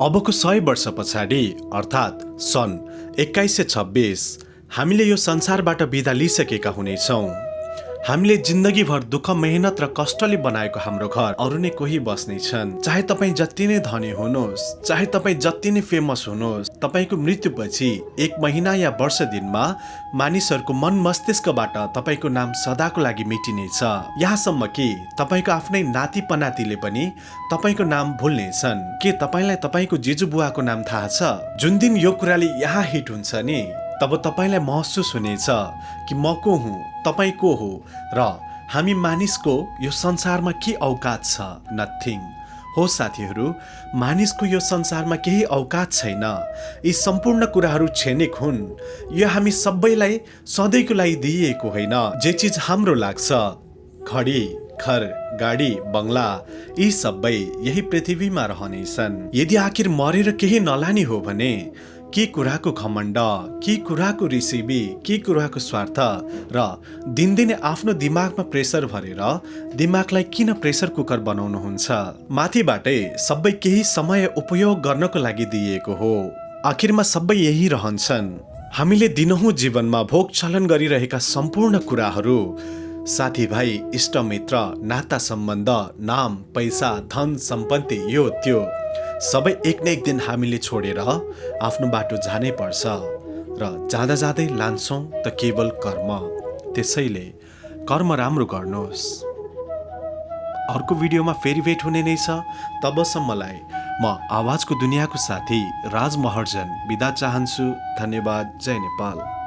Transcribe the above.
अबको 100 वर्ष पछाडि अर्थात् सन् 2126 हामीले यो संसारबाट बिदा लिइसकेका हुनेछौँ। हामीले जिन्दगीभर दुःख मेहनत र कष्टले बनाएको हाम्रो घर अरू नै कोही बस्नेछन्। चाहे तपाईँ जति नै धनी हुनुहोस्, चाहे तपाईँ जति नै फेमस हुनुहोस्, तपाईँको मृत्युपछि 1 महिना या वर्ष दिनमा मानिसहरूको मन मस्तिष्कबाट तपाईँको नाम सदाको लागि मेटिनेछ। यहाँसम्म कि तपाईँको आफ्नै नाति पनातिले पनि तपाईँको नाम भुल्नेछन्। के तपाईँलाई तपाईँको जिजु बुवाको नाम थाहा छ? जुन दिन यो कुराले यहाँ हिट हुन्छ नि, तब तपाईँलाई महसुस हुनेछ कि म को हुँ, तपाईँ को हो र हामी मानिसको यो संसारमा के औकात छ? नथिङ हो साथीहरू, मानिसको यो संसारमा केही औकात छैन। यी सम्पूर्ण कुराहरू क्षणिक हुन्। यो हामी सबैलाई सधैँको लागि दिइएको होइन। जे चिज हाम्रो लाग्छ, घडी, घर, गाडी, बङ्गला, यी सबै यही पृथ्वीमा रहनेछन्। यदि आखिर मरेर केही नलानी हो भने के कुराको घमण्ड, के कुराको रिसिबी, के कुराको स्वार्थ र दिनदिनै आफ्नो दिमागमा प्रेसर भरेर दिमागलाई किन प्रेसर कुकर बनाउनुहुन्छ? माथिबाटै सबै केही समय उपयोग गर्नको लागि दिएको हो। आखिरमा सबै यही रहन्छन्। हामीले दिनहुँ जीवनमा भोग चलन गरिरहेका सम्पूर्ण कुराहरू, साथीभाइ, इष्टमित्र, नाता सम्बन्ध, नाम, पैसा, धन सम्पत्ति, यो त्यो सबै एक न एक दिन हामीले छोडेर आफ्नो बाटो जानै पर्छ र जाँदा जाँदै लान्छौँ त केवल कर्म। त्यसैले कर्म राम्रो गर्नुहोस्। अर्को भिडियोमा फेरि भेट हुने नै छ। तबसम्मलाई म आवाजको दुनियाँको साथी राज महर्जन बिदा चाहन्छु। धन्यवाद। जय नेपाल।